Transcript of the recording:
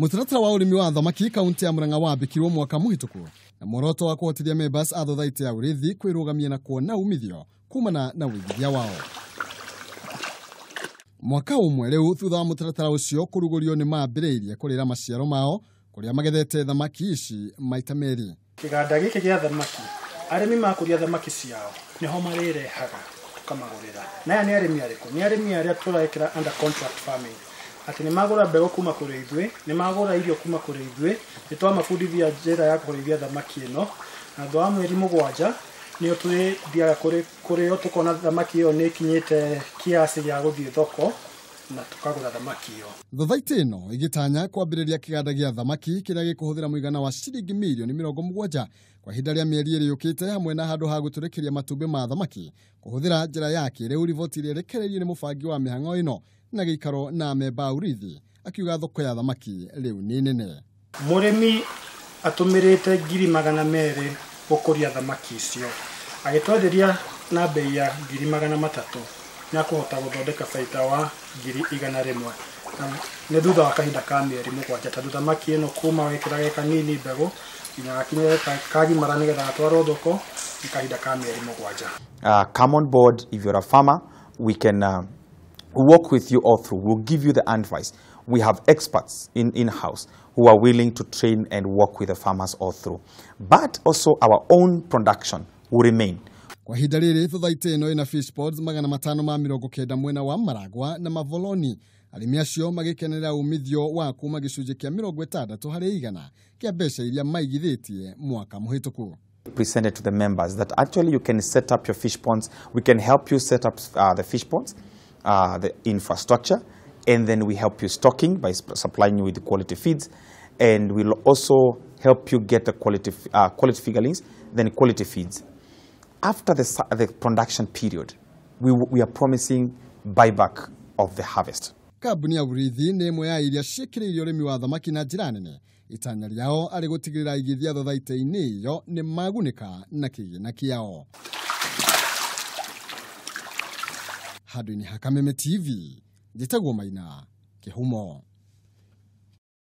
Mũtaratara wa ũrĩmi wa thamaki kaunti ya Murang'a wambĩkirwo mwaka mũhĩtũku na muoroto wa kũhotithia members a thothaitĩ ya ũrĩithi kwĩrũgamia na kuona umithio kumana na ũigithia wao. Mwaka ũmwe rĩu thutha wa mũtaratara ũcio kũrugũrio nĩ mambĩrĩirie kũrĩra maciaro mao kũrĩa magethete thamaki ici maita merĩ. Kĩganda gĩkĩ gĩa thamaki, arĩmi makũria thamaki ciao nĩho marĩrehaga tũkamagũrĩra. Na aya nĩ arĩmi arĩkũ? Nĩ arĩmi arĩa tũrekĩra under contract farming, atĩ nĩ magũra mbegũ kuma kũrĩ ithuĩ, nĩ magũra irio kuma kũrĩ ithuĩ, nĩ twamabundithia njĩra ya kũrĩithia thamaki ĩno, na thutha wa mweri 7 nĩo tũthiaga kũrĩ o tũkona thamaki ĩyo nĩ ĩkinyĩte kiasi gĩa gũthiĩ thoko na tukagũra thamaki ĩyo. Thothaitĩ ĩno ĩgĩtanya kwambĩrĩria kĩganda gĩa thamaki kĩrĩa gĩkũhũthĩra mũigana wa ciringi mirioni 70 kwa ihinda rĩa mĩeri ĩrĩ yũkĩte hamwe na handũ ha gũtũrĩkĩria matumbĩ ma thamaki kũhũthĩra njĩra ya kĩrĩu. Riboti ĩrĩa ĩrekereirio nĩ mũbangi wa mĩhang'o ĩno na gĩikaro na memba a ũrĩithi akiuga thoko ya thamaki rĩu nĩ nene. Mũrĩmi atũmĩrĩte 200,000 gũkũria thamaki icio, agĩtwenderia na bei ya 300,000 nĩ akũhota gũthondeka baita wa 100,000 nĩ thutha wa kahinda ka mĩeri 7, tondũ thamaki ĩno kuma wekĩra ge kanini mbegũ nginya gakinye kagimara nĩgetha gatwarwo thoko nĩ kahinda ka mĩeri 7. Come on board if you're a farmer. We can work with you all through. We'll give you the advice. We have experts in-house who are willing to train and work with the farmers all through. But also our own production will remain. Kwa ihinda rĩrĩ thothaitĩ ĩno ĩna fish pods 590 mwena wa Maragwa na Mavoloni. Arĩmi acio magĩkenera umithio wa kuma gĩcunjĩ kĩa 60 harĩ igana kĩa mbeca iria maigithĩtie mwaka mũhĩtũku. Presented to the members that actually you can set up your fish ponds. We can help you set up the fish ponds, the infrastructure, and then we help you stocking by supplying you with the quality feeds, and we'll also help you get the quality fingerlings, then quality feeds. After the production period, we are promising buyback of the harvest. Kambuni ya ũrĩithi nĩ ĩmwe ya iria ciĩkĩrĩire ũrĩmi wa thamaki na njĩra nene. Itanya rĩao arĩ gũtigĩrĩra aigithia thothaitĩ-inĩ ĩyo nĩ magunĩka na kĩgĩna kĩao. Handũ-inĩ ha Kameme TV, njĩtagwo Maina Kĩhumo.